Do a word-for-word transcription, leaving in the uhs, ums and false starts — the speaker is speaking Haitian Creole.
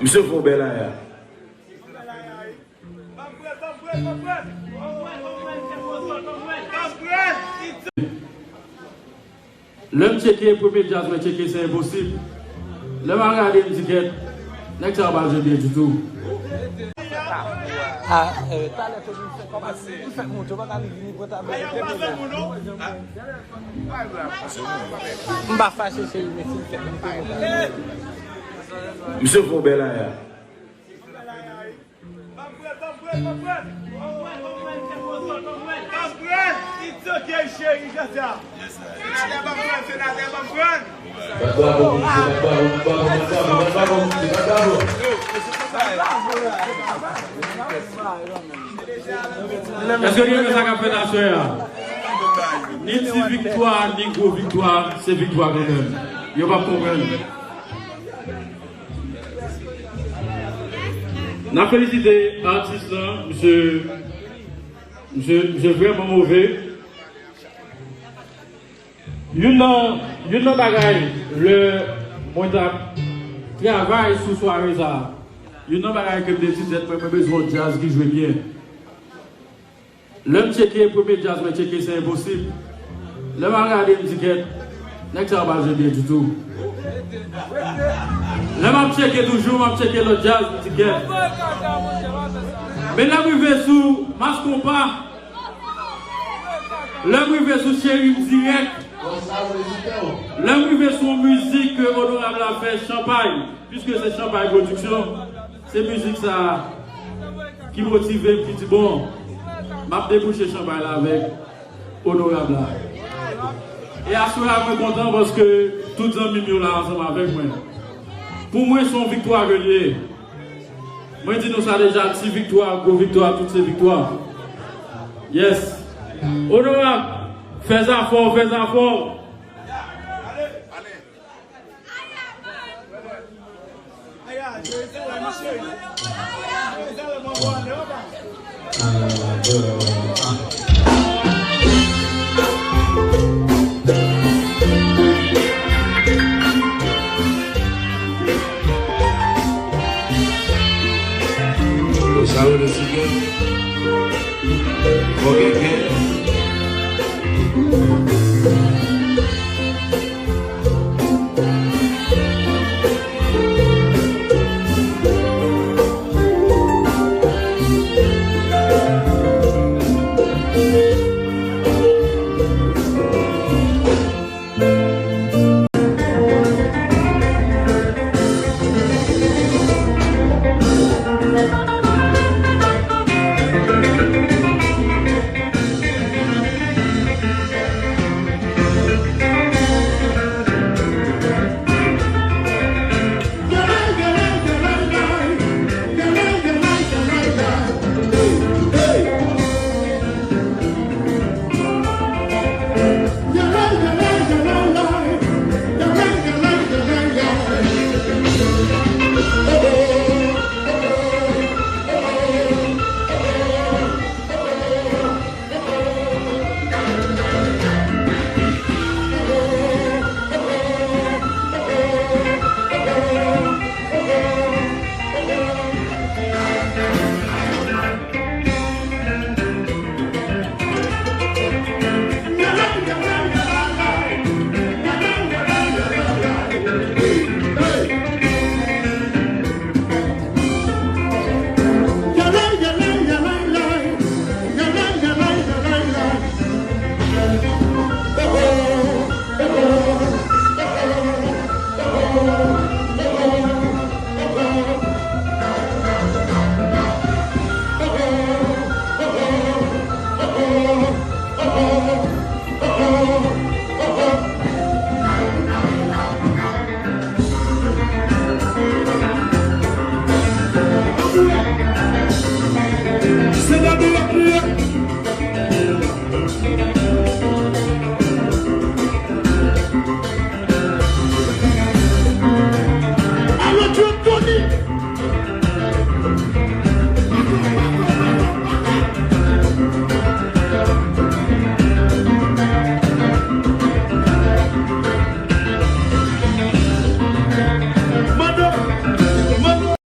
Misye fè yon bèl aya. Lè m tcheke premye djaz mwen tcheke, se enposib. Lè m al gade, m di kèt, nèg sa yo pa jwe byen ditou. Ah, euh, talè Tony fè kòmanse, li fè monte, ou pa ka vini pran tablo. M pa fache, cheri, men si l fè monte. Misye fè yon bèl aya. Èske nou renmen sa k ap fèt aswè a? Ni ti viktwa, ni gwo viktwa, se viktwa kanmenm. Yo p ap konprann. N ap felisite atis lan, misye, misye, misye vrèman move. Youn nan, youn nan bagay, lè mwen t ap travay sou sware sa a, youn nan bagay ke m te di tèt mwen, mwen bezwen yon djaz ki jwe byen. Lè m tcheke, premye djaz mwen tcheke, se enposib. Lè m al gade, m di kèt, nèg sa yo pa jwe byen ditou. Lè m ap tcheke toujou, m ap tcheke lòt djaz, m di kèt. Men lè m rive sou Mas Konpa, lè m rive sou Cheri m dirèk, lè m rive sou yon mizik ke Onorab la fè, Chanpay, piske se Chanpay Pwodiksyon, se mizik sa a ki motive m, ki di, bon, m ap debouche Chanpay la avèk Onorab la. E aswè a, mwen kontan paske tout zanmi m yo la ansanm avèk mwen. Pou mwen, se yon viktwa ke l ye. Mwen di nou sa deja, ti viktwa, gwo viktwa, tout se viktwa. Yes. Onorab, fè zafè w, fè zafè w. Sa yo de sigen. Fò gen kè.